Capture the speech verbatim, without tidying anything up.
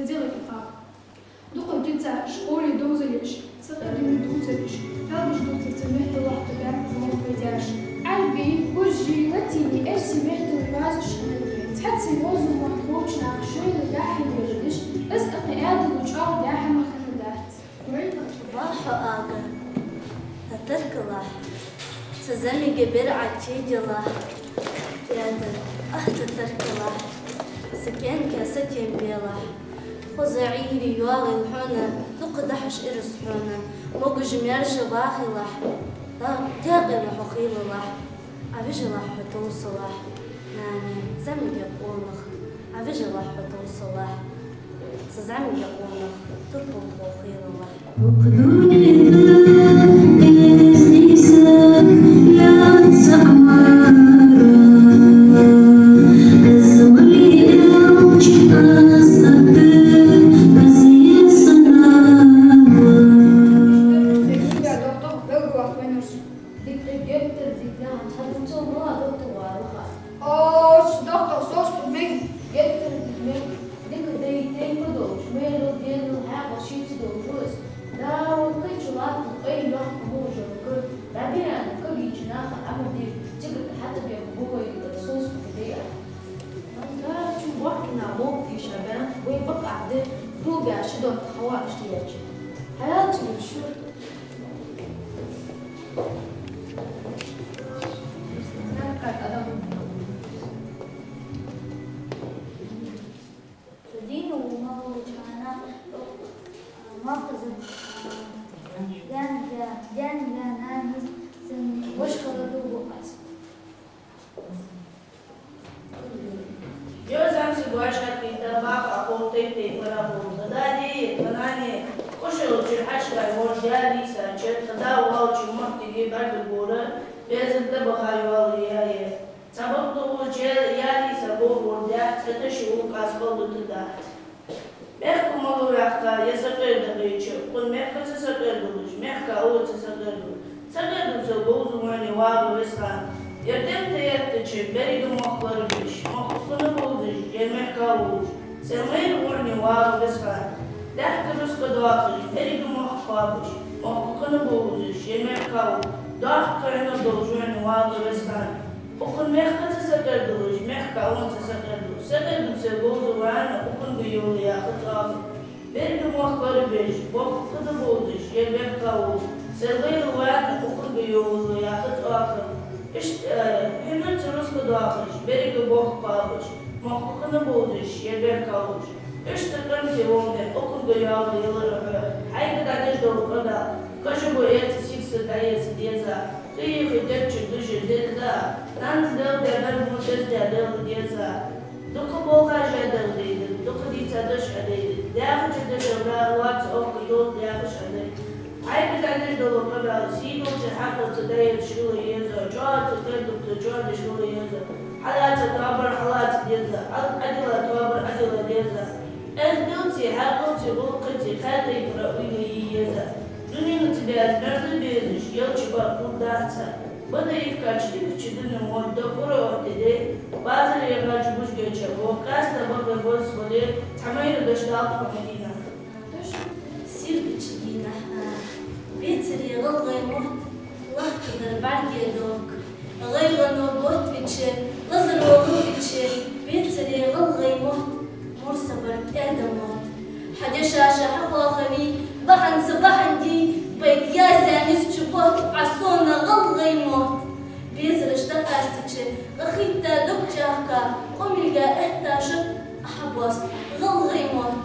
Дело и пап. Дукха дийцар школе довзалеш, са къа дина дувцараш, хьалдаш дувцар цу мехка лахта баьхказ мохк вайдаьраш. Ӏарбий, гуржий, латиний, эрсий мехка вазаш хиннадий. Цхьацца йовзал мотт ховча наха шоайла дӀа-хьа леладеш, из акхий Ӏаьдало чӀоагӀа дӀа-хьа ма хиннадац. Ва хьо ага, татаркалахь, са зӀамига бер Ӏа тедалахь, тӀаьда, ахь татаркалахь, са кӀаьнка сатем белахь. Хоза Ӏуйре йоалийла хьона, дукха дахьаш ираз хьона, могаш-маьрша вахалахь, да-, декъала хьо хийлалахь, Ӏа вижалахь хьо товсалахь, нани, зӀамига къонах, Ӏа вижалахь хьо товсалахь, са зӀамига къонах турпалхо хийлалахь. Дика геттара дика нахана цхьа дувцал ма доттагӀа валаха. О, доттагӀа, сос ду мег, геттара дика мег, дика дай тайпа долаш, майрал, денал, хьаькъал шийца долаш ва из. Дала кхыча латтан къай йоккха мужа кар, дӀабиана кагийча наха Ӏамадир, цига хьатӀабех бувай, сос ду дай а. Дала чу бохкина мохк тийша бен, вай бакъахьа де, дуга ши доккха хьава иштта яьча. Хьаялча шура. Дийна ву маллача хана, махаза, ден, ден, ден, нанас, сан вашхала дугу аз. Йозанци гуашат кита баха ахов тей-тей пара хов. Дади, танани, кушал чир хашрай вож яри са чир, тада вал чир махтиги барда гора, беза да бахай вал яе. Цабак лугу чир яри са гов вордя, цата ши улкас балду туда. Мехка мала ваьхка, е сакъердагӀийча, укхун мехка ца сакъердалуш, мехка ала ца сакъердалуш. Сакъердалуш говза вайна вагӀа весхан. Ер тем тӀа еттача, беррига мохк лорабеш, мохк укхунна бовзаш, ер мехка волаш. Сел майра вайна вагӀа весхан. Даьхка рузкъа доахаш, беррига мохк кхоабаш, мохк укхунна бовзаш, ер мехка волаш. Доахка кхайна долаш вайна вагӀа весхан. Укхун мехка ца сакъердалуш, мехка ала ца сакъердалуш. Сакъердалуш сел говза вайна, укхунга йола яха цӀоагӀа. Беррига мохк лорабеш, бохк укхунна бовзаш, ер мехка волаш. Сел майра вайна, укхунга йола яха цӀоагӀа. Иштта, э, хьинар ца рузкъа доахаш, беррига бохк кхоабаш, мохк укхунна бовзаш, ер мехка волаш. Иштта къинтӀера волча укхунга йола ялар а хьо. Хьайга дӀадеш дола къамаьл, кажа бу эца сикса дӀаэца деза. Кхы йихи дечча дужа деза, нанас дел дебар бу деза дел деза. Дукха болхаш а дел деза, дукха дийца деш а деза. Дяхача дешал дар вац окка дол дяхаш а деза. Хьайга дӀадеш дола къамаьл, сийдолча хьакъалца дӀаэца шила еза, чӀоагӀа ца тердукца чӀоагӀа деш хила еза. Хьалаца тоабар хьалаца деза, Ӏадила тоабар Ӏадила деза. Эздилци, хьаькъалци, гӀулакхаци кхетайпара уйла е еза. Дунен цӀи баьза мерза безаш, елча бакъ хургдац. Бада йихкача дикача дунен мотт доккхара оттаде, базар ягӀача бужгача, во къаьста бакъ бозбале, цхьа майра даш далт хьо Мадина. Сийрдача дийнахьа, бецаре гӀалгӀай мотт, лахкадар бӀарге дохк. ГӀайгӀано готвича, лазаро ловича, бецаре гӀалгӀай мотт, морсабар кӀаьда мотт. Хьа дешаша хьахоахавий, бахьанца бахьан дий, байт язъяь низ чу бот, Ӏа сона гӀалгӀай мотт. Безараш дӀакъаьстача, къахийтта дог чӀагӀка, къамилга этта шот Ӏа хьабоаст, гӀалгӀай мотт.